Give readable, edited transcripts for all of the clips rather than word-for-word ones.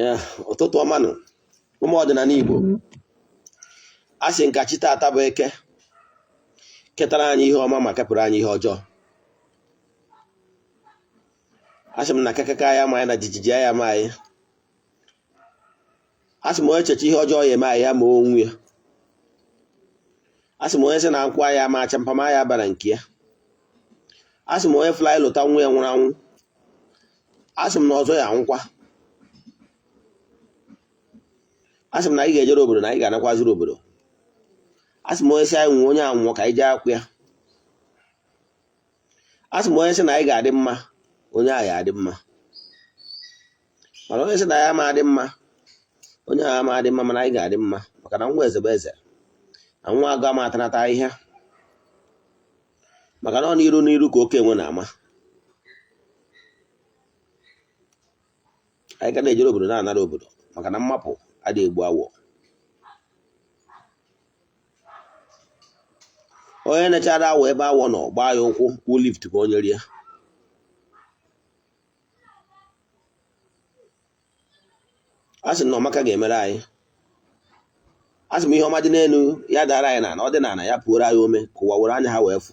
Ee, ụtụtụ ọma nụ, ụmụ ọdịnala Igbo. A sị nka chi taata bụ Eke ketara anyị ihe ọma ma kepụrụ anyị ihe ọjọọ. A sị m na kakaka ya ma anyị na jijiji ya ma anyị. A sị m onye checha ihe ọjọọ ya eme anyị, ya ma onwe ya. A sị m onye sị na nkwụ ya ma acha mpama ya bara nke ya. A sị m onye fly lụta nwa ya nwụrụ anwụ, a sị m na ọzọ ya anwụkwa. A sị m na anyị ga-ejere obodo na anyị ga-anakwaziri obodo. A sị m onye sị anyị nwụọ, onye anwụọ ka anyị jee akwụ ya. A sị m onye sị na anyị ga-adị mma, onye ahụ ya adị mma. Mana onye sị na ya ama adị mma, onye ahụ ama adị mma. Mana anyị ga-adị mma, maka na nwa eze bụ eze, na nwa agụ ama atanata ahịhịa, maka na ọ n'iru n'iru ka oke enwe na-ama. Anyị ga na-ejere obodo na-anara obodo, maka na mmapụ adịghị egbu awọ. Onye nechara awọ ebe awọ nọ gbaa ya ụkwụ kwụ lift ka onye rie. A sị na ọmaka ga-emere anyị. A sị m ihe ọma dị n'elu ya dara anyị n'ala, ọ dị n'ala ya pụoro anyị ome, ka ụwa were anya ha wee fụ.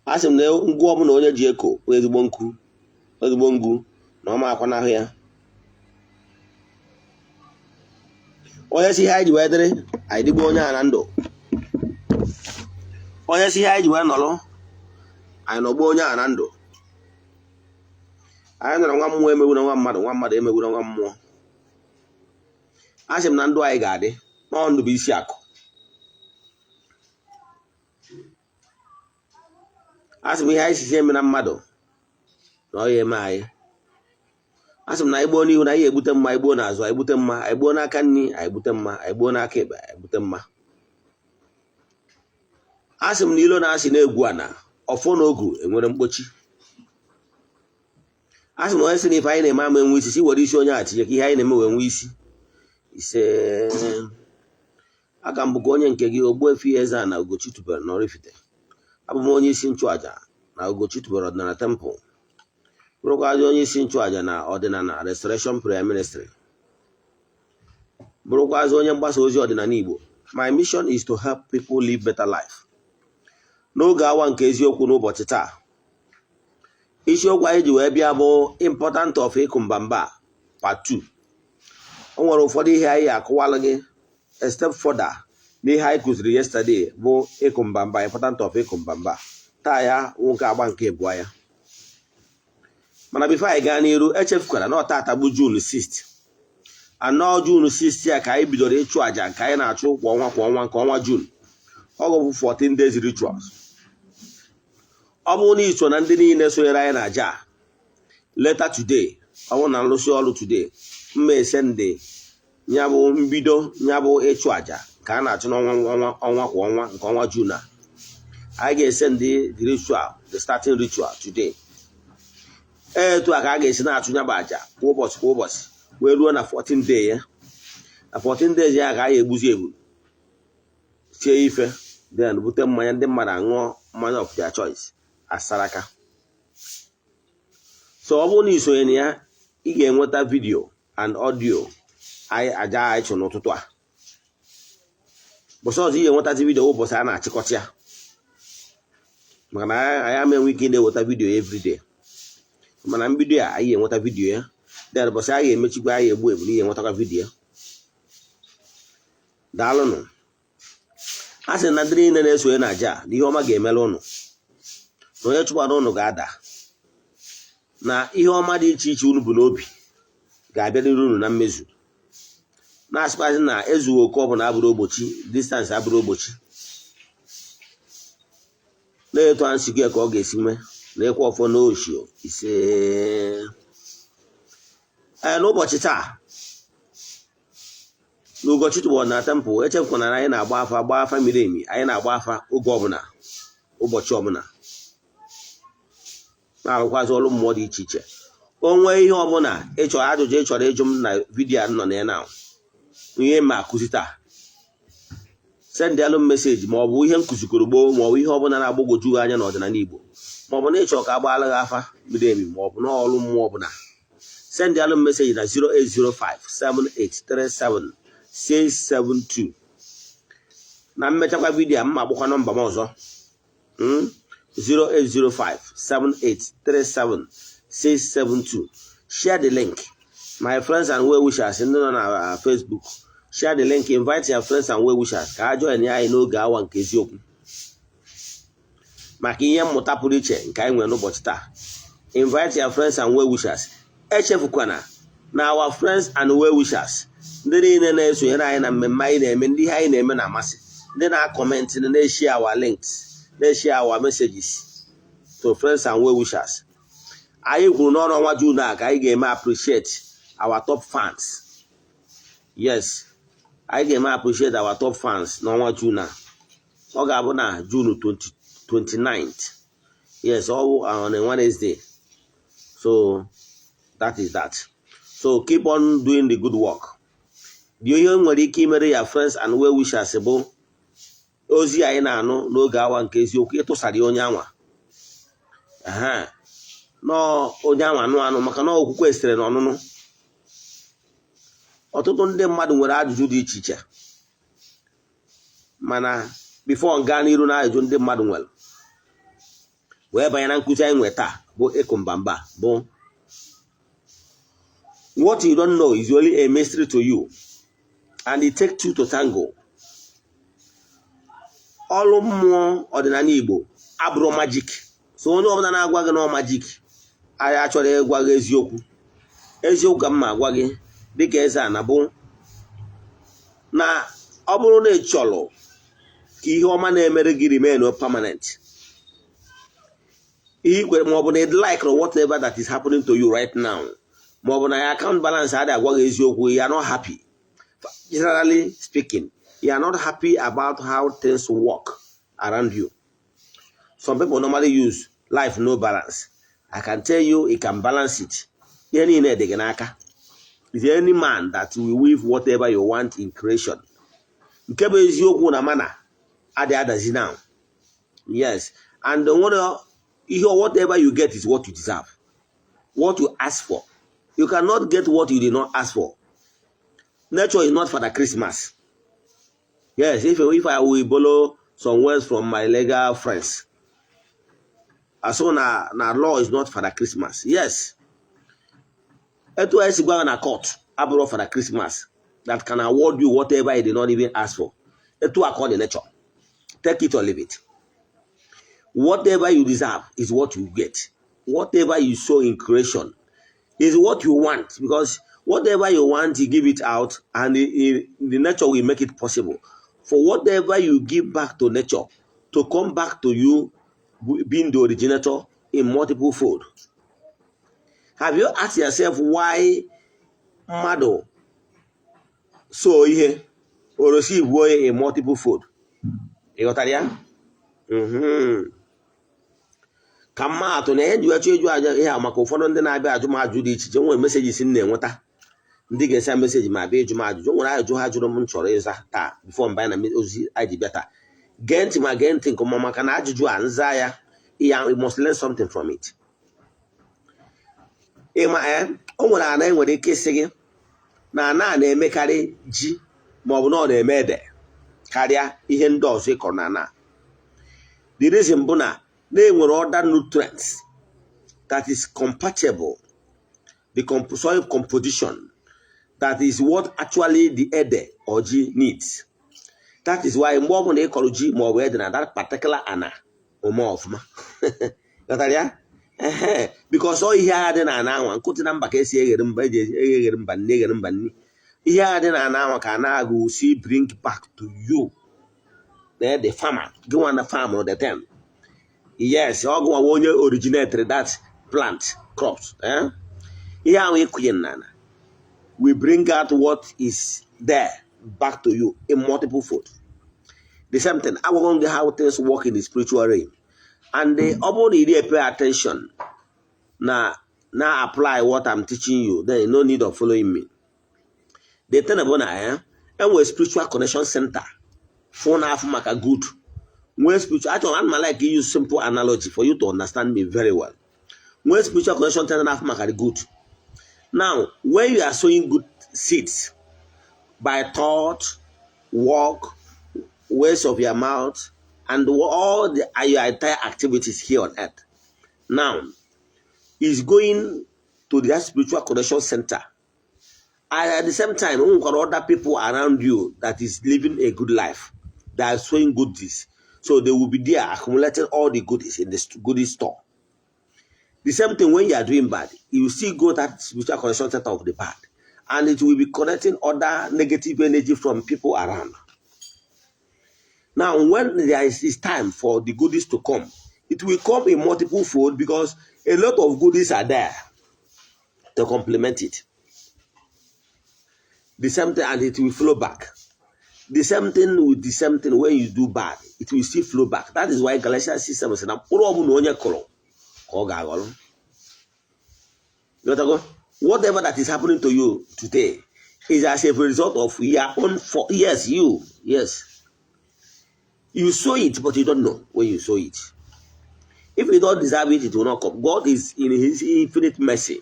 A sị m na ngwu ọbụla onye ji eko bụ ezigbo nku, ezigbo ngwu, na ọma akwanahụ ya. Onye si ihe anyị ji wee dịrị anyị dịgbo onye a na ndụ. Onye si ihe anyị ji wee nọrọ anyị nọgbuo onye a na ndụ. Anyị nọrọ nwa mmụọ emegbuna nwa mmadụ, nwa mmadụ emegbuna nwa mmụọ. A sị m na ndụ anyị ga-adị n'ọ ndụ bụ isi akụ. A sị m ihe anyị sisi eme na mmadụ na ọ ya eme anyị. A sị m na anyị gbuo n'ihu na anyị egbute mma, anyị gbuo n'azụ anyị gbute mma, anyị gbuo n'aka nri anyị gbute mma, anyị gbuo n'aka ekpe anyị gbute mma. A sị m na ilo na-asị na-egwu ana ọfọ na ogu enwere mkpochi. A sị m onye sị na ife anyị na-eme ama enwe isi, si were isi onye a tinye ka ihe anyị na-eme wee nwee isi. Ise. Aka m bụkwa onye nke gị, Ogbuefi Eze-Ana Ugochi tubelu na Oraifite. Abụ m onye isi nchụaja na Ugochi tubelu ọdịnala temple, bụrụkwazị onye isi nchụaja na ọdịnala Restoration Prayer Ministry, bụrụkwazị onye mgbasa ozi ọdịnala Igbo. My mission is to help people live better life. N'oge awa nke eziokwu n'ụbọchị taa, isiokwu anyị ji wee bịa bụ important of ịkụ mbamba part 2. O nwere ụfọdụ ihe anyị akụwalụ gị a step further n'ihe anyị kụziri yesterday bụ ịkụ mbamba, important of ịkụ mbamba. Taa ya nwoke agba nke abụọ ya. Mana before anyị gaa n'iru, echefukwara na ọ taata bụ June 6. Anọ June 6 ya ka anyị bidoro ịchụ àjà nke anyị na-achụ kwa ọnwa kwa ọnwa nke ọnwa June. Ọ bụ 14 days rituals. Ọ bụrụ na i so na ndị niile sonyere anyị na aja a, later today, ọ bụrụ na nrụsị ọrụ today, mma esende ya bụ mbido ya bụ ịchụ àjà nke a na-achụ n'ọnwa ọnwa ọnwa kwa ọnwa nke ọnwa June a. Anyị ga-esendị the ritual, the starting ritual today. Etu a ka a ga-esi na-achụ ya bụ àjà kwa ụbọchị kwa ụbọchị wee ruo na 14 day ya. Na 14 days ya ka a ga-egbuzi egbu, sie ife, then bute mmanya, ndị mmadụ aṅụọ mmanya of their choice, asaraka. So ọ bụrụ na ị sonye na ya, ị ga-enweta video and audio anyị aja anyị chụ n'ụtụtụ a. Ụbọchị ọzọ ị ga-enwetazi video ụbọchị a na-achịkọta ya, maka na anyị ama enwe ike ị na-eweta video everyday. Mana mbido ya anyị ga-enweta video ya, then ụbọchị anyị ga-emechikwa, anyị egbu egbu, na ị ga-enwetakwa video. Daalụnụ. A sị na ndị niile na-esonye na aja na ihe ọma ga-emere ụnụ, na onye chụkwara ụnụ ga-ada, na ihe ọma dị iche iche unu bụ n'obi ga-abịarịrị unu na mmezu. Na-asịkwazi na ezughị oke ọbụla abụrụ ogbochi, distance abụrụ ogbochi, na-etu a nsi gị ka ọ ga-esi mee na ịkwa ọfọ n'oshio. Ise. Ee, n'ụbọchị taa n'Ugochi tubelu na temple, echefukwana na anyị na-agba afa, gba afa miri emi. Anyị na-agba afa oge ọbụla, ụbọchị ọbụla, na-arụkwazị ọrụ mmụọ dị iche iche. O nwee ihe ọbụla ịchọrọ, ajụjụ ị chọrọ ịjụ m na video a nọ na ya na ihe ma akụzi taa, sendịalụ m message, ma ọ bụ ihe nkụzikọrọ gboo, ma ọ bụ ihe ọbụla na-agbagwoju anya n'ọdịnala Igbo, Maọbụ na ịchọ ka agbaala gị afa miri emi, maọbụ na ọrụ mmụọ ọbụla, send alụ message na 08057837672. Na mmechakwa video a, mma agbakwa nọmba m ọzọ, 08057837672. Share the link, my friends and well wishers. Ndị nọ na Facebook, share the link, invite your friends and well wishers ka ha join anyị n'oge awa nke eziokwu maka ihe mmụta pụrụ iche nke anyị nwere n'ụbọchị taa. Invite your friends and well wishers. Echefukwana na our friends and well wishers, ndị niile na-esonyere anyị na mmemme anyị na-eme, ndị ihe anyị na-eme na-amasị, ndị na-acomment, na-eshare our links, na-eshare our messages to friends and well wishers. Anyị kwuru n'ọrụ ọnwa June a ka anyị ga-eme appreciate our top fans. Yes, anyị ga-eme appreciate our top fans n'ọnwa June a. Ọ ga-abụ na June 20 29th. Yes, ọ bụ on a Wednesday. So that is that. So keep on doing the good work. Dị ihe nwere ike imere ya friends and well wishers bụ ozi anyị na-anụ n'oge awa nke eziokwu, ịtụsara ya onye anwa nọọ, onye anwa anụ anụ, maka na okwukwe sitere n'ọnụnụ. Ọtụtụ ndị mmadụ nwere ajụjụ dị iche iche, mana before gaa n'iru na ajụjụ ndị mmadụ nwere wee banye na nkụzi anyị nwere taa bụ ịkụ mbamba, bụ what you don't know is only a mystery to you and it take two to tango. Ọrụ mmụọ ọdịnala Igbo abụrụ magic. So onye ọbụla na-agwa gị na ọ magic, anyị achọrọ ịgwa gị eziokwu. Eziokwu ka m ma agwa gị dịka eze a na bụ na ọ bụrụ na ị chọrọ ka ihe ọma na-emere gị remain permanent, ihe ikwere, ma ọ bụ na ị like whatever that is happening to you right now, ma ọ bụ na ya account balance adịghị agwa gị eziokwu, you are not happy. Generally speaking, you are not happy about how things work around you. Some people normally use "life no balance." I can tell you, you can balance it. Ihe niile dị gị n'aka. Is any man that will weave whatever you want in creation. Nke bụ eziokwu na mana adị adazi now. Yes, and nwere ihe, whatever you get is what you deserve, what you ask for. You cannot get what you did not ask for. Nature is not Father Christmas. Yes, if I will borrow some words from my legal friends, so na law is not Father Christmas. Yes, etu esi gwa na court abụrụ Father Christmas that can award you whatever you did not even ask for, etu akọ the nature. Take it or leave it. Whatever you deserve is what you get. Whatever you sow in creation is what you want, because whatever you want, you give it out and the nature will make it possible for whatever you give back to nature to come back to you, being the originator, in multiple fold. Have you asked yourself why mmadụ so ihe o receive in multiple fold? Ị ghọtara ya? Ka mma atụ na ihe ji wee chọọ ịjụ aja ihe a, maka ụfọdụ ndị na-abịa ajụ m ajụ dị iche iche. Nwere messages m na-enweta, ndị ga-esa message ma bịa ịjụ m ajụjụ. Nwere ajụjụ ha jụrụ m chọrọ ịza taa before mbanye na ozi anyị ji bịa taa. Gee ntị, ma gee ntị nke ọma, maka na ajụjụ a nza ya, ya you must learn something from it. Ịma ya, o nwere ana enwere ike ịsị gị na ana a na-emekarị ji, maọbụ na ọ na-eme ede karịa ihe ndị ọzọ ịkọrọ na ana. The reason bụ na na-enwere other nutrients that is compatible, the soil composition that is what actually the ede or ji needs. That is why mgbe ọbụla ị kọrọ ji maọbụ ede na that particular ana, ome ọfụma. Ghọtara ya? Ehe, because ọ ihe agha dị na ana anwa nkụtị na mba ka esi eghere mba, eji eghere mba nni, eghere mba nni. Ihe agha dị na ana anwa ka ana agụ si bring back to you, the farmer, gị nwa na farm the ten. Yes, ọ gụnwa onye originated that plant crops, eh? Ihe ahụ ịkụnye n'ala we bring out what is there back to you in multiple fold. The same thing agwago gị, how things work in the spiritual realm. And ọ bụrụ na ị dey pay attention na apply what I'm teaching you, then no need of following me. The thing bụ na ya enwere spiritual connection center fụ na afụ maka good Nwee spiritual, achọrọ ana m like use simple analogy for you to understand me very well. Nwee spiritual connection center na-afụ maka the good. Now, when you are sowing good seeds by thought, work, words of your mouth and all the your entire activities here on earth, now is going to that spiritual connection center, and at the same time, o nwekwara other people around you that is living a good life, that are sowing goodies, so they will be there accumulating all the goodies in the goodies store. The same thing, when you are doing bad, you still go that spiritual connection center of the bad, and it will be connecting other negative energy from people around. Now, when there is time for the goodies to come, it will come in multiple fold because a lot of goodies are there to complement it. The same thing, and it will flow back. The same thing with the same thing, when you do bad, it will still flow back. That is why Galatians 6:7 sị na mkpụrụ ọbụla onye kụrụ ka ọ ga-aghọrọ. Ịghọtago? Whatever that is happening to you today is as a result of your own fault. Yes, you. Yes. You sow it, but you don't know when you sow it. If you don't deserve it, it will not come. God is in his infinite mercy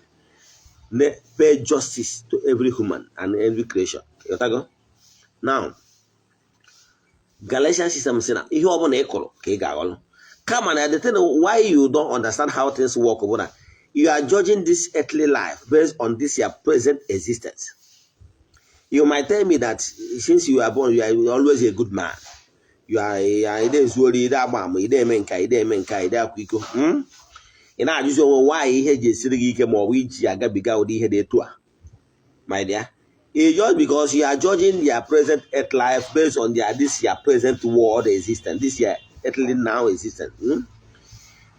pay justice to every human and every creation. Ịghọtago? Now, Galatians 6:7 sị na ihe ọbụla ị kụrụ ka ị ga-aghọrọ. Kama na the thing why you don't understand how things work bụ na you are judging this earthly life based on this your present existence. You might tell me that since you are born, you are always a good man. You are ị na-ezu ori, ị agba ama, ị na-eme nka, ị na-eme nka, ị akwa iko. Ị na-ajụzi onwe nwaanyị ihe ji esiri gị ike ma ọ bụ iji agabiga ụdị ihe dị etu a. My dear, it's just because you are judging their present earth life based on their this your present world existence, this your earthly now existence.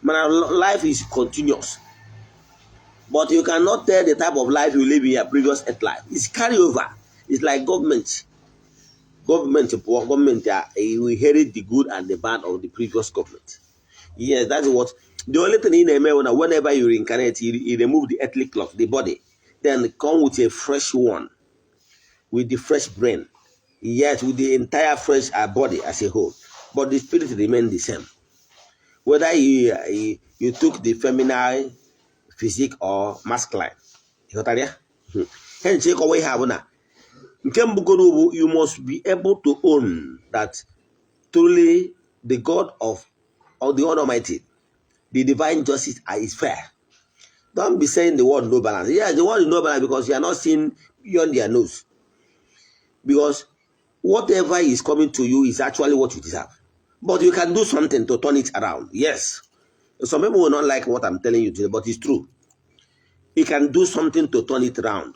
Mana life is continuous. But you cannot tell the type of life you live in your previous earth life. It's carry over. It's like government. Government, poor government, you inherit the good and the bad of the previous government. Yes, that's what. The only thing in a whenever you reincarnate, you remove the earthly cloth, the body, then come with a fresh one, with the fresh brain. Yes, with the entire fresh body as a whole. But the spirit remain the same. Whether you took the feminine physique or masculine. Ịghọtara ya? Hence, ịkọwa ihe a bụ na nke mbụgoro bụ you must be able to own that truly the God of the Almighty, the divine justice is fair. Don't be saying the word no balance. Yes, the word is no balance because you are not seeing beyond their nose. Because whatever is coming to you is actually what you deserve. But you can do something to turn it around. Yes. Some people will not like what I'm telling you today, but it's true. You can do something to turn it around.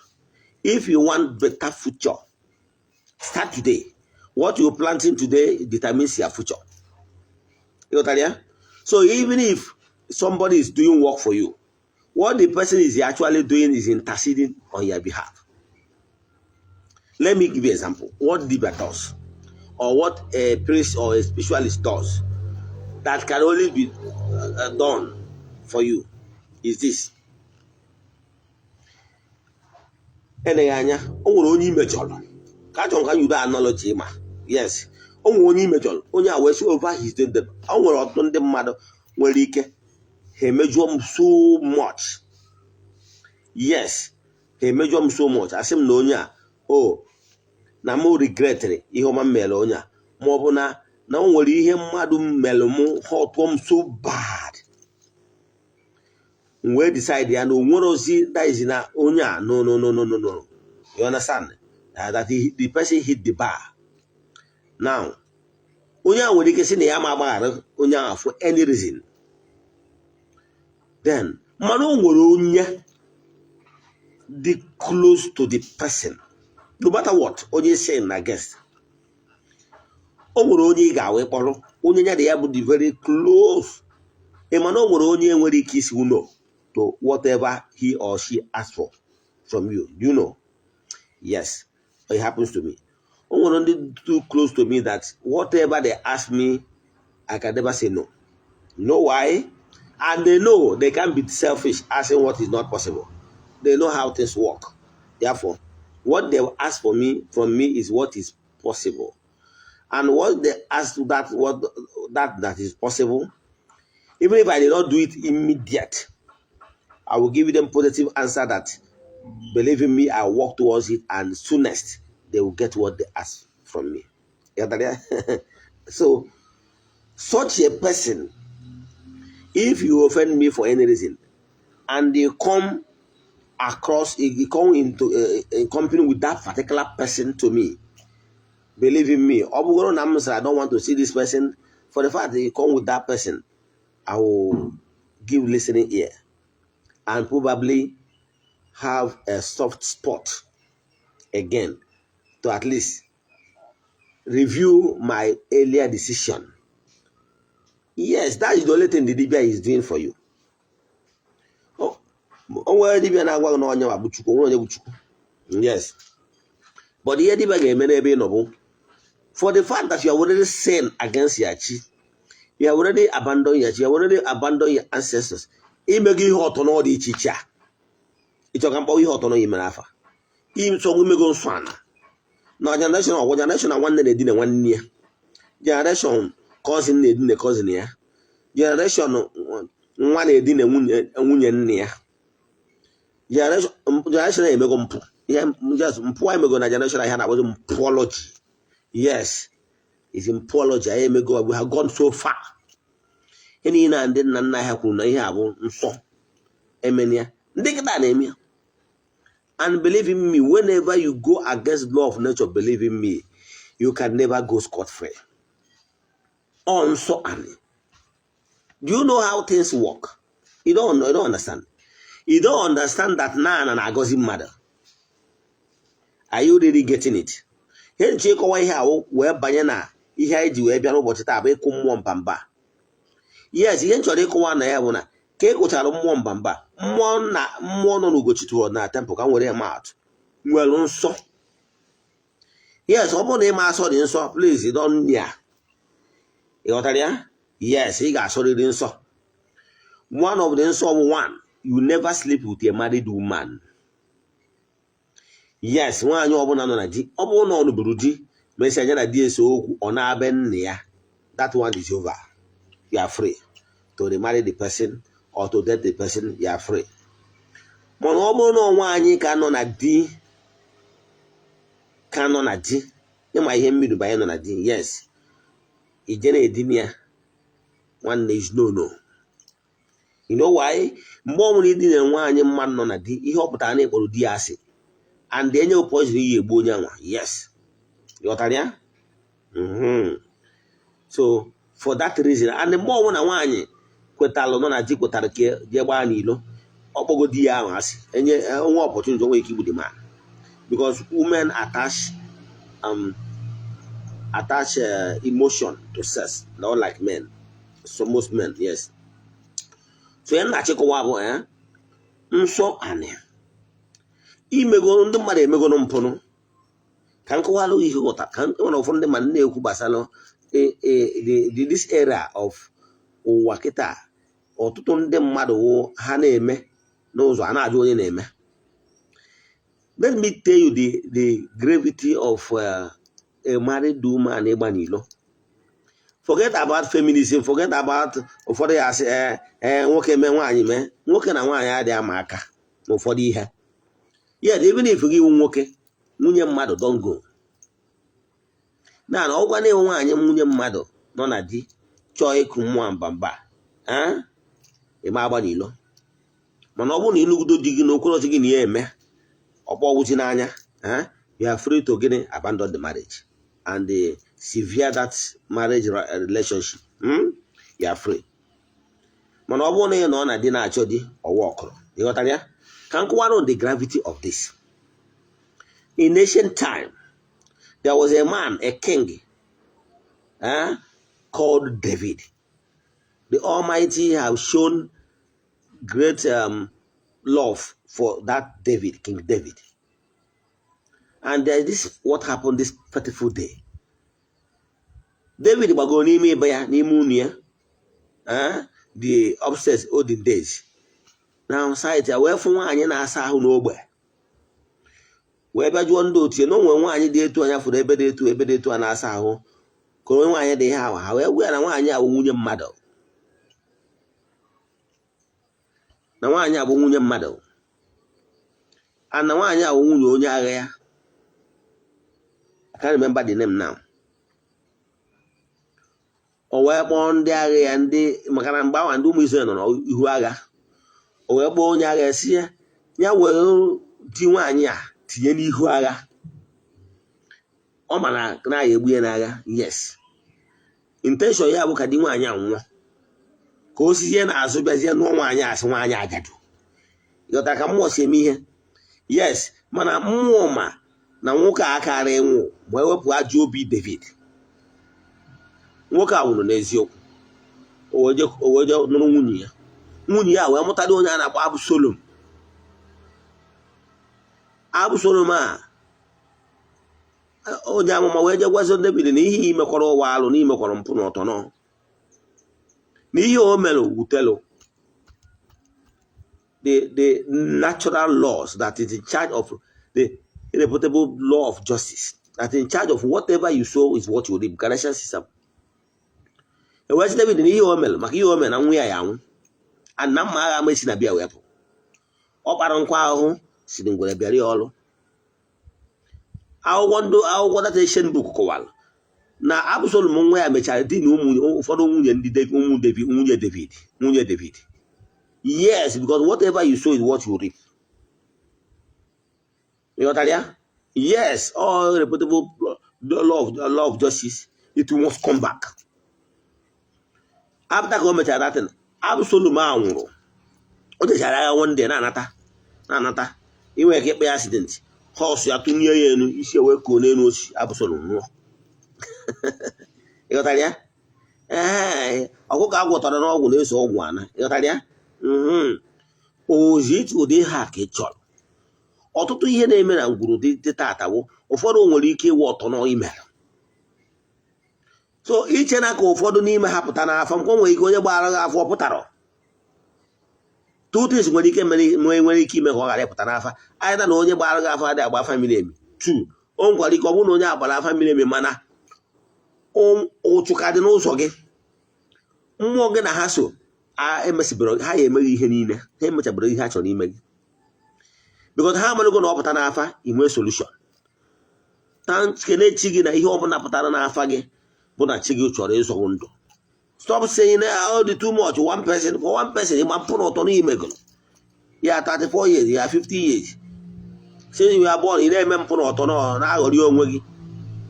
If you want better future, start today. What you're planting today determines your future. You got that? So even if somebody is doing work for you, what the person is actually doing is interceding on your behalf. Let me give you an example. What dibia does, or what a priest or a spiritualist does, that can only be done for you is this. Eleghị anya, o nwere onye imejọrọ ka achọrọ ka yudo analogy ma yes, o nwere onye imejọrọ, onye a wee sị over his dead. O nwere ọtụtụ ndị mmadụ nwere ike ha emejụọ m so much. Yes, ha emejụọ m so much, asị m na onye a o na m regretịrị ihe ọma m mere onye a, ma ọ bụ na o nwere ihe mmadụ mere m hurtụọ m so bad, m wee decide ya na o nwere ozi, that is na onye a, no, no, no, no, no, no, you understand that the person hit the bar. Now, onye a nwere ike sị na ya ma agbaghara onye ahụ for any reason. Then mana o nwere onye dị close to the person, no matter what onye sin na guest, o nwere onye ị ga-awe kpọrọ onye ya na ya bụ the very close. Ị ma na o nwere onye nwere ike isi no to whatever he or she asks for from you. Do you know? Yes, it happens to me. O nwere ndị too close to me that whatever they ask me, I can never say no. You know why? And they know they can't be selfish asking what is not possible. They know how things work. Therefore, what they will ask for me from me is what is possible. And what they ask, that what that is possible, even if I did not do it immediate, I will give them positive answer that, believe in me, I work towards it, and soonest they will get what they ask from me. You understand? So such a person, if you offend me for any reason and they come across, you come into in company with that particular person to me, believe in me, ọ bụgoro na m sịrị I don't want to see this person, for the fact that you come with that person, I will give listening ear and probably have a soft spot again to at least review my earlier decision. Yes, that is the only thing the dibia is doing for you. O nwere dibia na-agwa gị na onye bụ Chukwu, onwere onye bụ Chukwu. Yes, but ihe dibia ga-eme n'ebe ị nọ bụ, for the fact that you have already sinned against your chi, you have already abandoned your chi, you have already abandoned your ancestors, imego ihe ọtọ dị iche iche a ịchọ ka mkpọwa ihe ọtọ na mere afa ịchọ imego nsọ ana na generation ọgwụ, generation nwanne na-edina nwanne ya, generation cousin na-edina cousin ya, generation nwa na-edina nwunye nne ya, generation emego mpụ. Ihe just mpụ anyị mego na generation ahịa na-akpọzi mpụology. Yes, is mpụology anyị emego. We have gone so far. Ihe niile na ndị nna nna ha kwuru na ihe a bụ nsọ emenia, ndị kịta na-eme ya. And believe in me, whenever you go against law of nature, believe in me, you can never go scot free. Ọ nsọ ani. Do you know how things work? You don't understand. You don't understand that na na-agọzi mmadụ. Are you really getting it? Ihe nche ịkọwa ihe ahụ wee banye na ihe anyị ji wee bịa n'ụbọchị taa bụ ịkụ mmụọ mbamba. Yes, ihe m chọrọ ịkọwa na ya bụ na ka ị kụchara mmụọ mbamba, mmụọ na mmụọ nọ n'Ugochi tụrụ na temple, ka m were maa atụ, nwere nsọ. Yes, ọ bụrụ na ịma asọ dị nsọ, please don't near. Ị ghọtara ya? Yes, ị ga-asọrịrị nsọ. One of the nsọ bụ, one, you never sleep with a married woman. Yes, nwaanyị ọbụla nọ na di, ọ bụrụ na ọ nụburu di, mesịa anya na di ese okwu, ọ na-abịa nna ya, that one is over. You are free to remarry the person or to date the person. You are free. Mana ọ bụrụ na nwaanyị ka nọ na di, ka nọ na di, ịma ihe mmiri banye nọ na di, yes, ije na-edina ya, nwanne, is no no. You know why? Mgbe ọ nwere idina nwaanyị mmadụ nọ na di, ihe ọ pụtara na ịkpọrọ di ya asị and enye poison iyi egbu onye anwa. Yes, ghọtara ya? So for that reason, and mgbe ọbụla nwaanyị kwetalụ nọ na di kwetara ka jee gbaa n'ilo, ọkpọgo di ya ahụ asị, enye onwe opportunity, onwe ike igbu the man, because women attach emotion to sex, not like men, so most men. Yes, so ya na-achịkọwa bụ nsọ anị imego ndị mmadụ emegoro mpụnụ. Ka m kọwalụ ihe ghọta ka nwere ụfọdụ ndị mmadụ na-ekwu gbasara this era of ụwa kịta. Ọtụtụ ndị mmadụ wụ ha na-eme n'ụzọ a na-ajụ onye na-eme. Let me tell you the gravity of a married woman ịgba n'ilo. Forget about feminism, forget about ụfọdụ ya asị ee, nwoke mee, nwaanyị mee. Nwoke na nwaanyị adịghị ama aka n'ụfọdụ ihe. Yes, even if gị wụ nwoke nwunye mmadụ, don go na na ọgwa na-enwe nwaanyị nwunye mmadụ nọ na di chọọ ịkụ mmụọ mbamba, ịma agba n'ilo. Mana ọ bụrụ na ịnụgido di gị na okwu gị na ya eme ọkpọ ọgwụchi n'anya, you are free to gịnị? Abandon the marriage and sever that marriage relationship. You are free. Mana ọ bụrụ na ị nọ na di na-achọ di ọwa ọkụrụ, ịghọtara ya? Ka m kọwara the gravity of this. In ancient time, there was a man, a king called David. The Almighty have shown great love for that David, King David. And there is this what happened this fateful day. David gbagoro n'ime ịba ya, n'ime ụlọ ya, the upstairs, olden days. Na site ya wee fụ nwaanyị na-asa ahụ n'ogbe, wee bịa jụọ ndị otu ya na o nwere nwaanyị dị etu anya fụrụ ebe dị etu, ebe dị etu a na-asa ahụ. Ka onye nwaanyị dị ihe ahụ, ha wee gwa ya na nwaanyị a bụ nwunye mmadụ, na nwaanyị a bụ nwunye mmadụ, and na nwaanyị a bụ nwunye onye agha ya. I can't remember the name now. O wee kpọọ ndị agha ya, ndị maka na mgbe ahụ ndị ụmụ Izrel nọ n'ihu agha. O wee kpọọ onye agha ya, sị ya ya were di nwaanyị a tinye n'ihu agha. Ọ ma na na ya egbu ya n'agha. Yes, intention ya bụ ka di nwaanyị a nwụọ, ka o sizie n'azụ bịazie nụọ nwaanyị, asị nwaanyị ajadu. Ịghọtara ka mmụọ si eme ihe? Yes, mana mmụọ ma na nwoke a akara ịnwụ ma ewepụ ajọ obi David. Nwoke a nwụrụ n'eziokwu. O wee jee nụrụ nwunye ya. Nwunye ya wee mụtara onye a na-akpọ Absalom. Absalom a, onye amụma wee jee gwazi David na ihe imekwara ụwa alụ, na imekwara mpụ na ọtọ nọ na ihe o mere wutelụ the natural laws that is in charge of the irrefutable law of justice, that in charge of whatever you sow is what you reap, Galatians 6. Ewee sị David na ihe o mere, maka ihe o mere, na nwa ya ya anwụ, and na mma agha ama esi na bịa wepụ. Ọ kpara nkwa ahụhụ siri ngwere bịara ya ọrụ. Akwụkwọ ndị akwụkwọ, that ancient book, kọwara na Absalom nwa ya mechara di na ụmụ ụfọdụ nwunye ndị David, ụmụ David, nwunye David, nwunye David. Yes, because whatever you sow is what you reap. Ịghọtara ya? Yes, all reputable law of justice, it must come back. After ka o mechara that thing, Absalom a nwụrụ. O jechara agha one day, na-anata na-anata, inwe ike ikpe ya accident, horse ya tụnye ya elu, isi wee koo n'elu osisi. Absalom nwụọ. Ịghọtara ya? Ee, ọkụkọ agwọtara n'ọgwụ na-eso ọgwụ ana. Ịghọtara ya? Ozi ụdị ha ka ị chọrọ. Ọtụtụ ihe na-eme na ngwuru dị tata bụ ụfọdụ nwere ike ịwụ ọtọ n'imere. So iche na ka ụfọdụ n'ime ha pụta n'afọ nkwa, nwere ike onye gbara gị afọ pụtara. Two things nwere ike nwere ike ime ka ọ ghara ịpụta n'afa: either na onye gbara gị afọ adịghị agba afa miri emi; two, o nwekwara ike ọ bụrụ na onye agbara afa miri emi, mana ụchụ ka dị n'ụzọ gị. Mmụọ gị na ha so emesibere ha ya emeghị ihe niile, ha emechabere ihe ha chọrọ ime gị, because ha amarago na ọ pụta n'afa, inwe solution. Kene chi gị na ihe ọbụla pụtara n'afa gị bụ na chi gị chọrọ ịzọgbu ndụ. Stop saying, "Oh, the too much, one person for one person." Ịgba mpụ na ụtọ n'imegoro ya 34 years, ya 50 years since you are born, ị na-eme mpụ na ụtọ na-aghọrị onwe gị.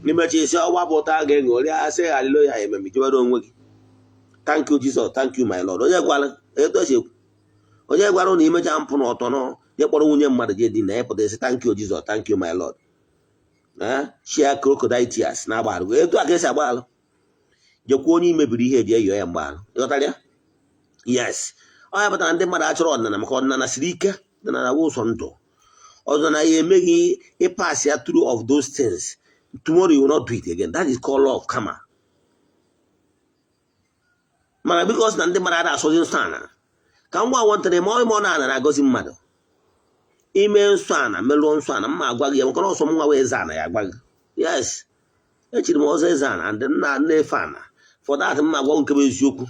Imecha isi ọgba pụta ga-eṅụrị, asị haleluya, ememe jewere onwe gị. "Thank you, Jesus, thank you, my Lord." Onye gwara etu esi ekwu? Onye gwara na imecha mpụ na ụtọ nọ je kpọrọ nwunye mmadụ je di na ya, pụta isi, "Thank you, Jesus, thank you, my Lord"? Share crocodile tears na-agba alụ. Etu a ka esi agba alụ. Jekwa onye imebiri ihe eji eyọ ya mgbe alụ. Ịghọtara ya? Yes, ọ ya pụtara ndị mmadụ achọrọ ọdịnala, maka ọdịnala siri ike. Ọdịnala bụ ụzọ ndụ. Ọdịnala ya emeghị ịpass ya through of those things, tomorrow you will not do it again. That is called law of karma. Mana because na ndị mmadụ ada asọzi nsọ ana, ka m gwa nwantịrị ma ọ na-ana na-agọzi mmadụ ime nsọ ana, merụọ nsọ ana, mma agwa gị ya, maka na ọsọ m nwa wee eze ana ya agwa gị. Yes, echiri m ọzọ eze ana and nna na-efe ana. For that, mma agwa nke bụ eziokwu.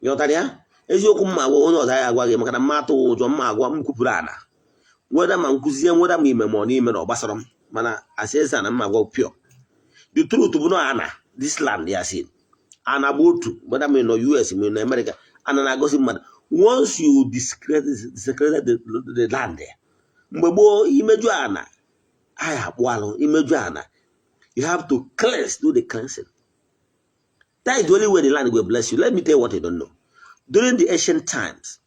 Ịghọtara ya? Eziokwu mma agwa onye ọzọ ya agwa gị, maka na mma atụghị ụjọ. Mma agwa m kwupụrụ ana weda ma nkụzie nweda ma ime ma ọ n'ime na ọ gbasara m, mana asị eze ana, mma agwa pure the truth bụ na ana this land ya si ana bụ otu, whether ma ị nọ US, ma ị nọ America, ana na-agọzi mmadụ once you desecrated the land. Mgbe gboo, imeju ana anyị akpụ alụ, imeju ana, you have to cleanse, do the cleansing. That is the only way the land will bless you. Let me tell you what you don't know. During the ancient times,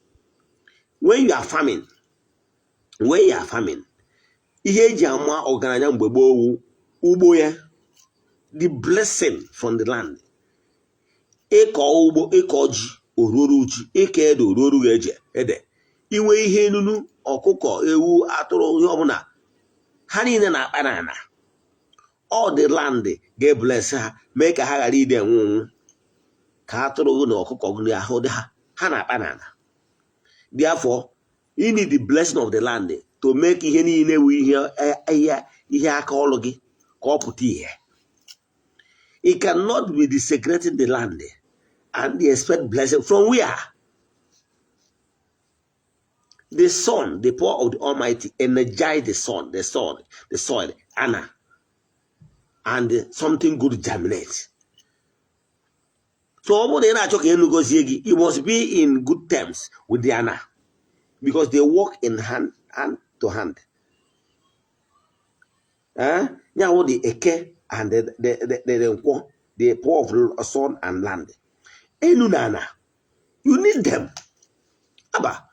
when you are farming, when you are farming, ihe eji ama ọgaranya mgbe gboo wu ugbo ya, the blessing from the land. Ịkọ ugbo, ịkọ ji, oruoru ji, ịkọ ede, oruoru gị eje ede. Inwe ihe nunu, ọkụkọ, ewu, atụrụ, ihe ọbụla, ha niile na-akpa n'ala. All the land ga-ebless ha, mee ka ha ghara ide enwe onwu, ka atụrụ gị na ọkụkọ gị ahụ dị ha. Ha na-akpa n'ala. Therefore, you need the blessing of the land to make ihe niile wu ihe ihe ihe aka ọrụ gị ka ọ pụta ihe. You cannot be desecrating the land and expect blessing from where? The sun, the power of the Almighty, energize the sun, the soil, the soil, ana, and something good germinates. So ọ bụrụ na ị na-achọ ka enu gozie gị, you must be in good terms with the ana because they work in hand, hand to hand. Eh? Ya wụ the eke and the nkwọ, the power of sun and land. Enu na ana, you need them. Aba,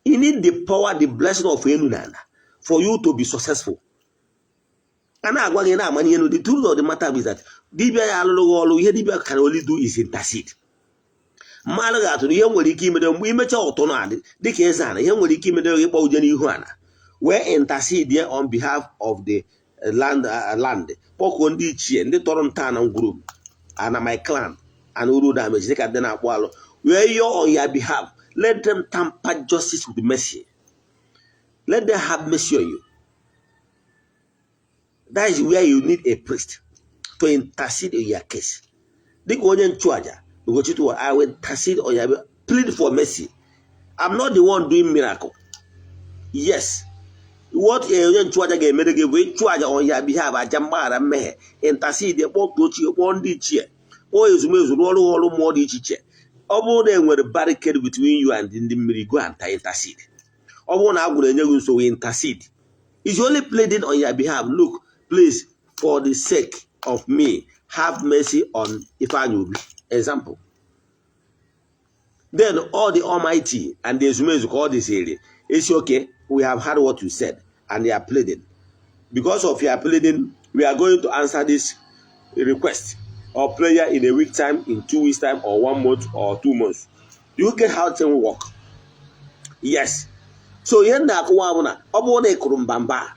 you need the power, the blessing of enu na ana for you to be successful. A na-agwa gị na-amanye elu. The truth of the matter is that dibịa ya alụrụ gị ọrụ, ihe dibịa can only do is intercede. Mmadụ ga-atụrụ ihe nwere ike imede mgbe imecha ụtụ na adị dịka eze ana, ihe nwere ike imede gị ịkpọ uje n'ihu ana wee intercede on behalf of the land, kpọkuo ndị ichie, ndị tọrọ ntọala ngwuru ana, my clan and uru damage, dịka ndị na-akpụ alụ, wee yọọ on your behalf. Let them tamper justice with mercy. Let them have mercy on you. That is where you need a priest to intercede in your case. Dịka onye nchụaja Ugochukwu, I will intercede on your behalf, plead for mercy. I'm not the one doing miracle. Yes, what onye nchụaja ga-emere gị bụ ịchụ aja on your behalf, aja mgbaghara mmehie, intercede, kpọọ ochie, kpọọ ndị ichie, kpọọ ezumezu, rụọ ọrụ ọrụ mmụọ dị iche iche. Ọ bụrụ na e nwere barricade between you and ndị mmiri, go and intercede. Ọ bụrụ na a gwụrụ enye gị nsogbu, intercede. Is only pleading on your behalf. Look, please, for the sake of me, have mercy on Ifeanyi Obi, example. Then all the Almighty and the ezumezu ka ọ dịziri esi, "Okay, we have heard what you said and they are pleading. Because of your pleading, we are going to answer this request or prayer in a week time, in 2 weeks time, or one month or 2 months." You get how things work? Yes. So ihe m na-akụwa bụ na ọ bụrụ na ị kụrụ mbamba,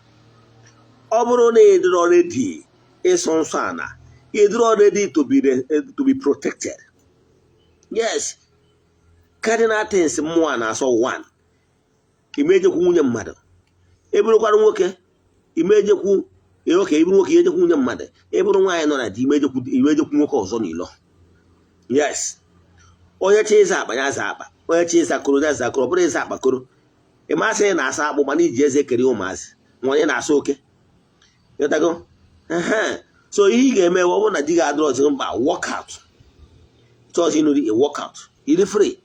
ọ bụrụ na ị dịrọ ready ịsọ nsọ ana, ị dịrọ ready to be protected. Yes, cardinal things mmụọ na-asọ: one, imejekwu nwunye mmadụ. Ịbụrụkwara nwoke, imejekwu oke. Ịbụrụ nwoke, ejekwu nwunye mmadụ. Ịbụrụ nwaanyị nọ na di, imejekwu nwoke ọzọ n'ilo. Yes, onye chi ịza akpa, ya za akpa. Onye chi ịza koro, ya za koro. Ọ bụrụ ịza akpa koro, ị masị ị na-asa akpụ, mana iji eze kere ụmụazị ma onye na-asa oke. Ịghọtago? So ihe ị ga-eme, ọ bụrụ na di gị adịrọ ọzọ mkpa, work out. Chọọchị ịnụ di, work out, ịdị free.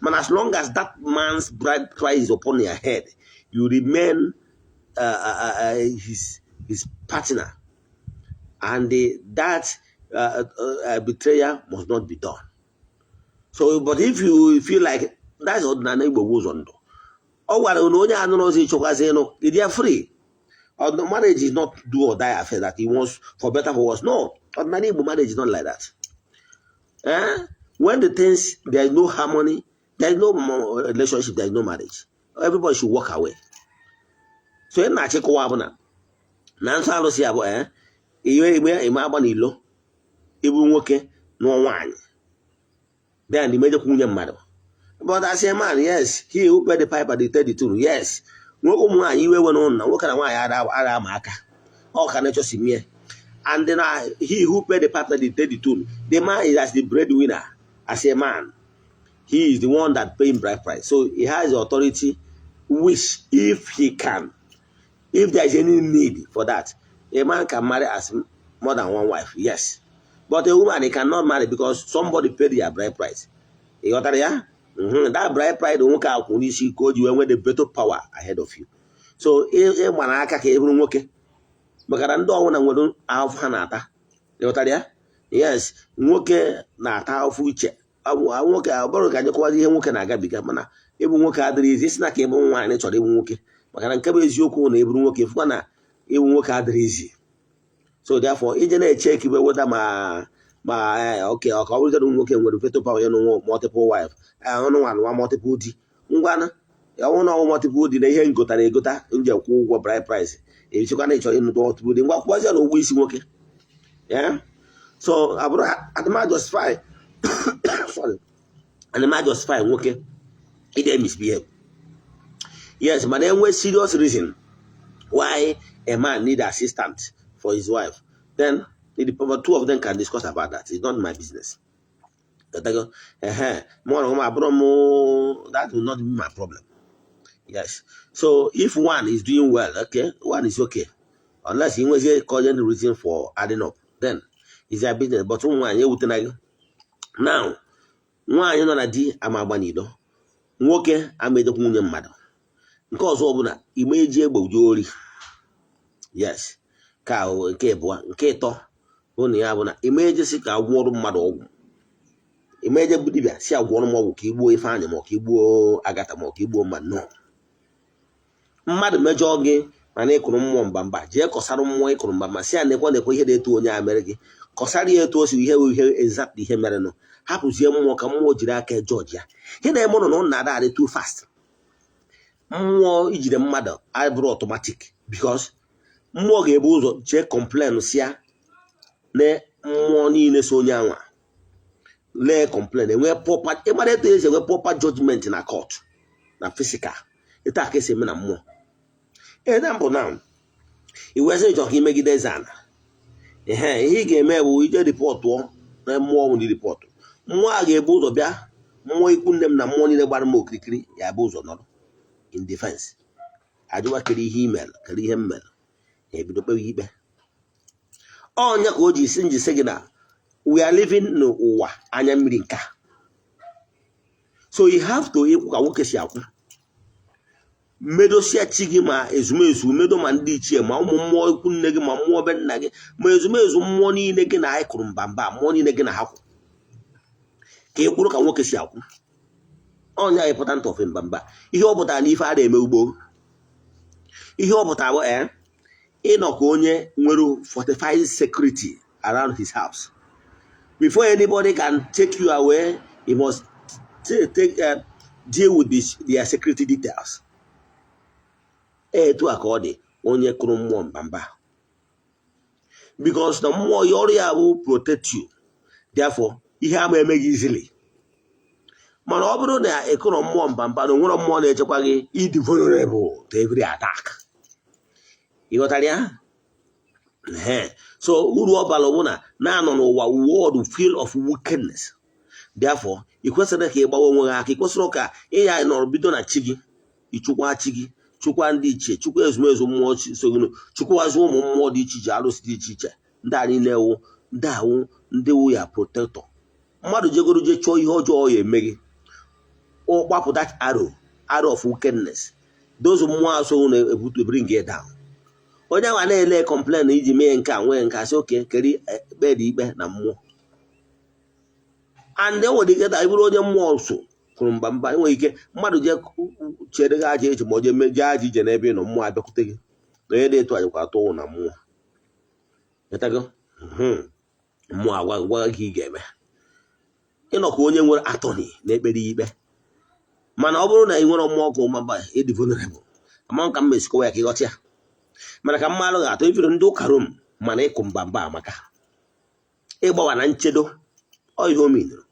Mana as long as that man's bride price is upon your head, you remain his partner, and that betrayal must not be done. So, but if you feel like that's ọdịnala Igbo bụ ụzọ ndụ, ọ gwara na onye anụrụ ọzọ ịchọkwazi ịnụ, ịdị free. Marriage is not do or die affair that he wants for better, for worse. No, ọdịnala Igbo marriage is not like that. Eh? When the things, there is no harmony, there is no relationship, there is no marriage. Everybody should walk away. So ị na-achịkọwa bụ na nsọ arụsị ya bụ ihe ime ime agba n'ilo, ịbụ nwoke nụọ nwaanyị, then imejekwa nwunye mmadụ. But as a man, yes, he who paid the piper dictate the tune. Yes, nwoke, ụmụ nwaanyị iwe we n'ụlọ na nwoke na nwaanyị ara ama aka, ọ ka nature si mie. And then he who paid the piper dictate the tune. The man is as the breadwinner. As a man, he is the one that paying bride price, so he has the authority, which if he can, if there is any need for that, a man can marry as more than one wife. Yes, but a woman, he cannot marry because somebody paid their bride price. Ị ghọtara ya? That bride price nwoke a kwụ n'isi ka o ji wee nwee the better power ahead of you. So ị gbara aka ka ị bụrụ nwoke, maka na ndị ọbụla nwere ahụhụ ha na-ata. Ị ghọtara ya? Yes, nwoke na-ata ahụhụ iche. Nwoke ọ bụrụ ka anyị kọwazi ihe nwoke na-agabiga, mana ịbụ nwoke adịrị izi. Isi na ka ịbụ nwaanyị chọrọ ịbụ nwoke, maka na nke bụ eziokwu na ịbụrụ nwoke, fụkwa na ịbụ nwoke adịrị izi. So therefore, ije na-eche ekibe weda ma oke ọ ka ọ bụrụzie na nwoke nwere veto power ya n'onwe multiple wife, ọnụ nwa nwa multiple di. Ngwanụ, ọnwụ na ọnwụ multiple di na ihe ngotara egota nji kwụ ụgwọ bride price, echekwa na ịchọrọ ịnụta multiple di, ngwa, kwụọzie na ụgwọ isi nwoke ya. So abụrụ adịma justify, sorry, adịma justify nwoke ide misbehave. Yes, mana enwe serious reason why a man need assistant for his wife, then The two of them can discuss about that. It's not my business. Ehe, mụ na m abụrụ m, that will not be my problem. Yes, so if one is doing well, okay, one is okay, unless ị nwezie cogent reason for adding up, then it's their business. But ụmụ nwaanyị ewutena gị. Now, nwaanyị nọ na di ama agba n'ilo, nwoke ama edokwa nwunye mmadụ. Nke ọzọ bụ na ime eji egbe uju ori. Yes, ka nke abụọ. Nke ịtọ bụ na ya bụ na ime ejesi ka agwọrụ mmadụ ọgwụ. Ime eje bụ dibịa si agwọrọ m ọgwụ ka igbuo Ifeanyị, ma ọ ka igbuo Agata, ma ọ ka igbuo mmadụ. No, mmadụ mejọọ gị mana ịkụrụ mmụọ mbamba, jee kọsara mmụọ ịkụrụ mbamba, si ya nekwa nekwa ihe na-etu onye a mere gị. Kọsara ya etu o si ihe ihe exact ihe merenụ. Hapụzie mmụọ ka mmụọ jiri aka jọji ya. Ihe na-eme ụnụ na ụnụ na-ada adị too fast. Mmụọ ijide mmadụ abụrụ automatic, because mmụọ ga-ebu ụzọ jee complain si ya na mmụọ niile so onye anwa lee complain, enwee proper, ịmara etu esi enwe proper judgment na court na physical, etu a ka esi eme na mmụọ. Example now, iwe sị chọrọ ka imegide eze ana. Ehe, ihe ị ga-eme bụ ije reportụọ na mmụọ. Bụ report, mmụọ a ga-ebu ụzọ bịa. Mmụọ ikwu nne m na mmụọ niile gbara m okirikiri ya bụ ụzọ nọrọ in defense, ajụwa kere ihe email, kere ihe m mere, ha ebido kpewe ikpe. Ọnya ka o ji si njisi gị na we are living n'ụwa anya mmiri nka, so you have to ịkwụ ka nwoke si akwụ, medosia chi gị, ma ezumezu medo, ma ndị ichie, ma ụmụ mmụọ ikwu nne gị, ma mmụọ be nna gị, ma ezumezu mmụọ niile gị na anyị kụrụ mbamba, mmụọ niile gị na ha kwụ, ka ị kwụrụ ka nwoke si akwụ. Ọnya important of mbamba. Ihe ọ pụtara na ife a na-eme ugbo, ihe ọ pụtara bụ ịnọ ka onye nwere fortified security around his house. Before anybody can take you away, he must take deal with their security details. Etu a ka ọ dị onye kụrụ mmụọ mbamba, because na mmụọ ya ọrụ ya bụ protect you. Therefore, ihe ama emeghị easily. Mana ọ bụrụ na ị kụrụ mmụọ mbamba na onwere mmụọ na-echekwa gị, ịdị vulnerable to every attack. Ị ghọtara ya? Ehe. So uru ọ bara bụ na na-anọ n'ụwa, world full of wickedness. Therefore, ị kwesịrị ka ị gbawa onwe gị aka. Ị kwesịrị ka ị ya nọrọ bido na chi gị, ịchụkwa chi gị, chụkwa ndị ichie, chụkwa ezumezu mmụọ so gị, chụkwazi ụmụ mmụọ dị iche iche, arụsị dị iche iche. Ndị a niile wụ ndị awụ ndị wụ ya protector. Mmadụ jegoro je chọọ ihe ọjọọ ya eme gị, ọ gbapụ that arrow, arrow of wickedness, those mmụọ asọ na-ebutu bring it down. Onye ahụ na-ele complain iji mee nke a nwee nke a, sị oke keri ekpe dị ikpe na mmụọ. And enwere ike taa ịbụrụ onye mmụọ so kwuru mba mba, enwere ike mmadụ jee chere gị aja eche, ma o jee jee aja ije n'ebe ị nọ, mmụọ abịakwute gị na onye dị etu a jekwa atụ ụwụ na mmụọ. Ịtago? Mmụọ agwa gwa gị ị ga-eme ịnọ ka onye nwere attorney na-ekpere ya ikpe. Mana ọ bụrụ na ị nwere mmụọ ọkụ mba, ịdị vulnerable. Ama ka m mesikọwa ya ka ịghọta ya. Mana ka mmalụ ga-atọ ifere ndị ụka Rom, mana ịkụ mba mba amaka ịgbawa na nchedo. Ọ ihe o minuru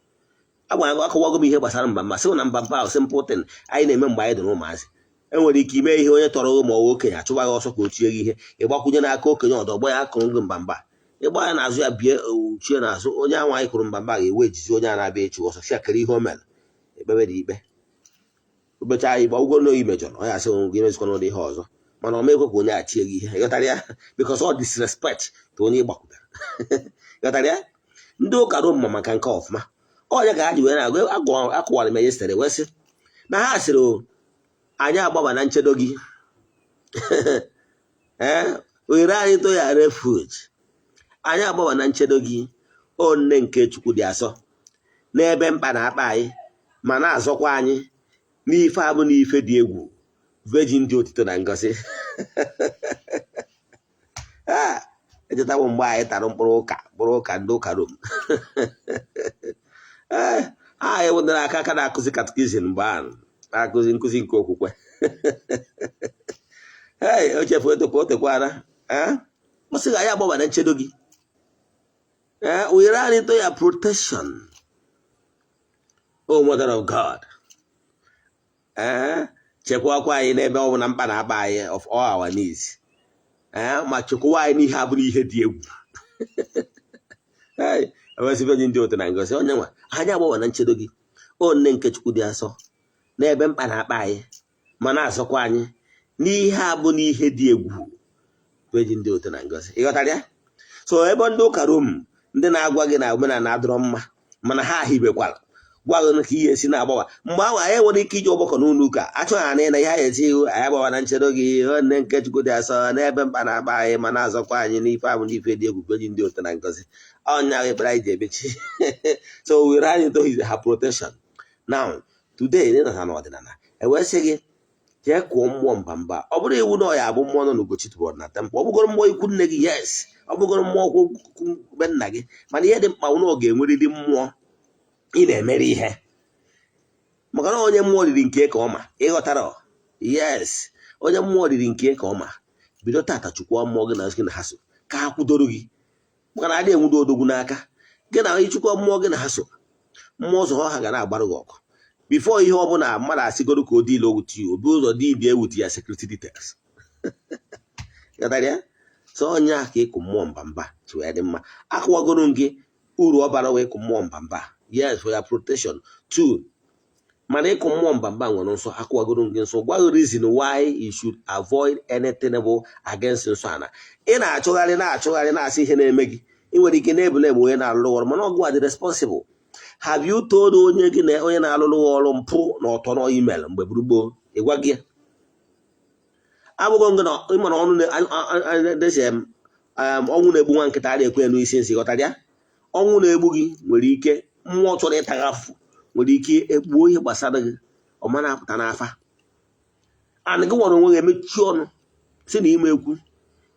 agwara akọwago m ihe gbasara mba mba, sị na mba mba ahụ simple thing anyị na-eme mgbe anyị dị n'ụmụazị. Enwere ike ime ihe onye tọrọ gị ma ọ bụ okenye achụba gị ọsọ ka o tie gị ihe, ịgbakwunye n'aka okenye ọdọ gba ya akụrụ gị mba mba, ịgba ya n'azụ ya bie ochie n'azụ onye ahụ anyị kụrụ mba mba ga-ewe ejizi onye a na-abịa echi ọsọ si akere ihe o mere ekpebe dị ikpe ụbọchị anyị gba ụgwọ n'oyi mejọrọ ọ ya asị gị emezikwa n'ụdị ihe ọzọ. Mana ọ mekwe ka onye a tie gị ihe. Ịghọtara ya? Because all disrespect to onye ịgbakwutere. Ịghọtara ya? Ndị ụka Rom ma maka nke ọfụma. Ọnya ka ha ji wee na-agụ akụwara m yesterday, wee sị na ha sịrị o, anyị agbaba na nchedo gị, ee, were anyị to ya refuge, anyị agbaba na nchedo gị, o nne nke Chukwu dị asọ, n'ebe mkpa na-akpa anyị ma na-azọkwa anyị n'ife abụ na ife dị egwu, virgin dị otito na ngozi. Ah, echetawo mgbe anyị tara mkpụrụ ụka, mkpụrụ ụka ndị ụka Rom. Ee, anyị wụdara aka aka na-akụzi catechism mgbe ahụ, na-akụzi nkụzi nke okwukwe. Ee, o chefu etokwa o tekwara. Ee, ọ sị anyị agbaba na nchedo gị, ee, were anyị to ya protection, o mother of God. Ee, chekwakwa anyị n'ebe ọ bụla mkpa na-akpa anyị, of all our needs. Ee, ma chekwawa anyị n'ihe abụrụ ihe dị egwu. Ee, ewesị Virgin dị ụtọ na ngozi onye nwa anyị agbawa na nchedo gị, o nne nke Chukwu dị asọ, n'ebe mkpa na-akpa anyị ma na-azọkwa anyị n'ihe a bụ n'ihe dị egwu. Virgin dị ụtọ na ngozi, ịghọtara ya? So ebe ndị ụka Rom, ndị na-agwa gị na omenala adịrọ mma, mana ha hibekwara gwa gị ka ihe esi na-agbawa. Mgbe ahụ anyị nwere ike iji ọgbakọ n'ụlọ ụka achọghị anyị na ihe anyị eti ihu anyị agbawa na nchedo gị, nne nke Chukwu dị asọ, n'ebe mkpa na-akpa anyị ma na-azọkwa anyị n'ife ahụ n'ife dị egwu, Virgin dị ụtọ na ngozi. Ọnya ahụ ekpere anyị ji emechi. So we ran into his her protection. Now today ị nọ ha n'ọdịnala, ewee sị gị jee kụọ mmụọ mbamba. Ọ bụrụ iwu na ọ ya abụ mmụọ nọ n'Ugochi tubelu na temple, ọ bụgoro mmụọ ikwu nne gị, yes, ọ bụgoro mmụọ okwu be nna gị, mana ihe dị mkpa na ọ ga-enwerịrị mmụọ ị na-emere ihe, maka na onye mmụọ riri nke ka ọma. Ịghọtara? Yes, onye mmụọ riri nke ka ọma. Bido tata chukwu mmụọ gị na gị na ha so ka ha kwudoro gị, maka na adịghị enwudo odogwu n'aka gị na ịchụkwa mmụọ gị na ha so. Mmụọ ụzọ ha ga na-agbara gị ọgụ. Before ihe ọbụla mmadụ asịgoro ka o deal with you, obi ụzọ deal with ya security details. Ghọtara ya? So onye a ka ịkụ mmụọ mbamba ji wee dị mma. Akụwagoro m gị uru ọ bara wee ịkụ mmụọ mbamba, yes, for your protection two. Mana ịkụ mmụọ mbamba nwere nsọ. Akụwagoro m gị nsọ, gwa gị reason why you should avoid anything bụ against nsọ ana. Ị na-achụgharị na-achụgharị na-asị ihe na-eme gị, ị nwere ike na-ebule egbe onye na-alụrụ ọrụ, mana ọgụ dị responsible. Have you told onye gị na onye na-alụrụ ọrụ mpụ na ọtọ na email mgbe gburugburu ịgwa gị ya? Abụghị gị na ịmara ọnụ ọnwụ na-egbu nwa nkịta a na-ekwe n'isi nsị. Ghọtara ya? Ọnwụ na-egbu gị nwere ike mmụọ chọrọ ịta gị afụfụ, nwere ike egbuo ihe gbasara gị, ọ ma na-apụta n'afa and gị nwere onwe gị emechi ọnụ si na ime ekwu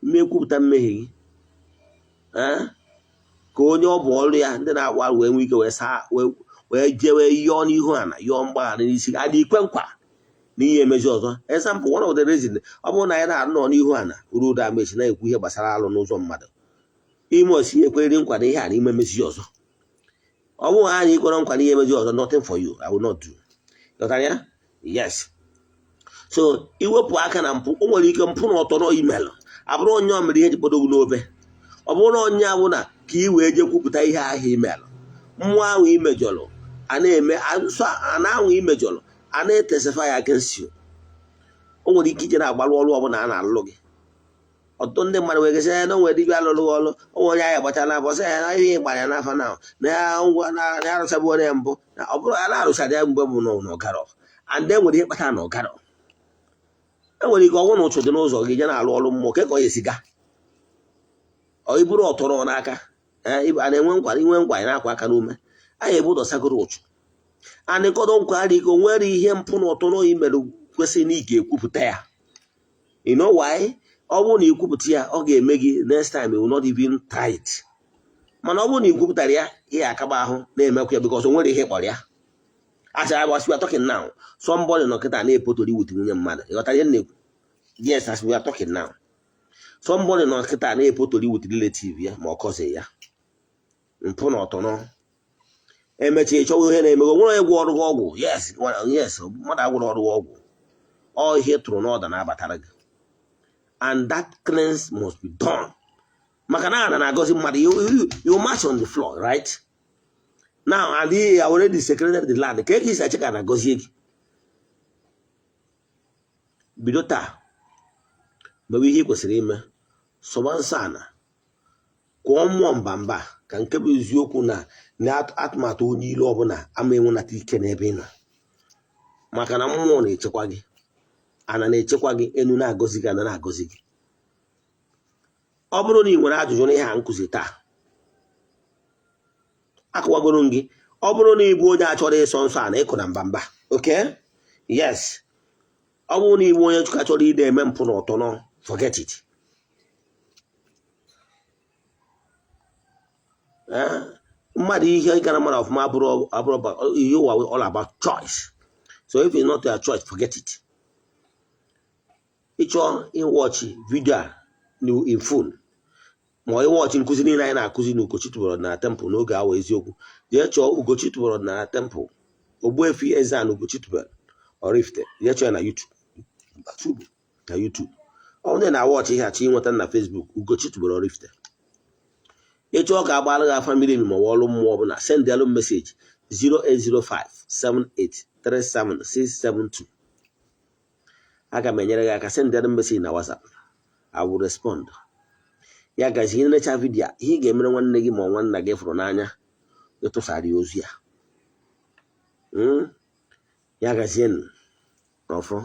ime ekwupụta mmehie gị, ka onye ọ bụ ọrụ ya ndị na-agwa wee nwee ike wee saa wee jewe yọọ n'ihu ana yọọ mgbaghara n'isi gị adị ikwe nkwa na ihe emezi ọzọ. Example, one of the reason, ọ bụrụ na anyị na-anọ n'ihu ana ruo ụda mechi na-ekwu ihe gbasara alụ n'ụzọ mmadụ ime osi ekweriri nkwa na ihe a na ime emezi ọzọ, ọ bụghị anyị kwere nkwa na ihe emezi ọzọ, nothing for you, I will not do. Ghọtara ya? Yes. So iwepụ aka na mpụ, o nwere ike mpụ na ọtọ na email abụrụ onye ọ mere ihe ji kpọdo gị n'obe. Ọ bụrụ na onye ahụ na ka ị wee jee kwupụta ihe ahụ email, mmụọ ahụ imejọrọ a na-eme ana ahụ imejọrọ a na-etestify against you. O nwere ike ije na-agbalụ ọrụ ọbụla a na-alụ gị. Ọtụtụ ndị mmadụ nwere ike na onwere dibịa alụrụ ọrụ onwe onye ahịa gbachara n'afọ, sị ya na ihe gbara ya n'afọ na ya ngwa na ya arụchabuo ya mbụ, na ọ bụrụ ya na-arụchara ya mgbe bụ na ọgarọ and e nwere ihe kpatara na ọgarọ. E nwere ike ọnwụ na ụchụ dị n'ụzọ gị je na-alụ ọrụ mmụọ ka ọ ya esi gaa. Ọ iburu ọtọrọ n'aka a na-enwe nkwa inwe nkwa anyị na-akwa aka n'ume anyị ebu ụzọ sagoro ụchụ anịkọdọ nkwa adịghị. O nwere ihe mpụ na ọtọ n'oyi mere kwesịrị na ị ga-ekwupụta ya. You know why? Ọ bụrụ na ikwupụta ya, ọ ga-eme gị next time you will not even try it. Mana ọ bụrụ na ikwupụtara ya, ihe akaba ahụ na-emekwa ya, because o nwere ihe kpọrọ ya. As I was we are talking now, somebody nọ kịta na-epotori with nwunye mmadụ. Ịghọtara ihe m na-ekwu? Yes, as we are talking now, somebody nọ kịta na-epotori with relative ya ma ọ kọzi ya mpụ na ọtọnọ. Emechaa ịchọwa ihe na-emego nwere onye gwọ ọrụ gị ọgwụ. Yes, mmadụ agwụrụ ọrụ gị ọgwụ, ọ ihe tụrụ n'ọda na-abatara gị, and that cleanse must be done, maka na ana na-agọzi mmadụ. You march on the floor right now and he already secreted the land ka esi ache ka na-agọzie gị. Bido taa mewe ihe ị kwesịrị ime, sọba nsọ ana, kụọ mmụọ mba mba, ka nke bụ eziokwu na atụmatụ onye ilo ọbụla ama enwenata ike n'ebe ị nọ, maka na mmụọ na-echekwa gị, ana na-echekwa gị, enu na-agọzi gị, ana na-agọzi gị. Ọ bụrụ na ị nwere ajụjụ n'ihe a nkụzi taa akụwagoro m gị, ọ bụrụ na ị bụ onye a chọrọ ịsọ nsọ ana ịkụ na mbamba, okay, yes, ọ bụrụ na ị bụ onye ka chọrọ ide eme mpụ na ọtọ nọ, forget it. Mmadụ ihe gara mmadụ ọfụma abụrụ abụrụ ihe ụwa all about choice. So if it's not your choice, forget it. Ịchọọ ịwatch video a in full ma ọ ịwatch nkụzi niile anyị na-akụzi na Ugochi tubelu na temple n'oge awa eziokwu, jee chọọ Ugochi tubelu na temple, Ogbuefi Eze-Ana Ugochi tubelu Oraifite, jee chọọ ya na YouTube, na YouTube. Ọ bụrụ na na-awatch ihe achọ ịnweta na Facebook, Ugochi tubelu Oraifite. Ịchọọ ka agbaara gị afa miri emi ma ọ bụ ọrụ mmụọ ọbụla, sendịalụ message 08057837672. Aga m enyere gị aka. Sendịalụ message na WhatsApp, I will respond. Ya gazi. Ihe necha video a, ihe ị ga-emere nwanne gị ma ọ nwanna gị fụrụ n'anya, ịtụsara ya ozu ya. Ya gazienụ n'ọfọ.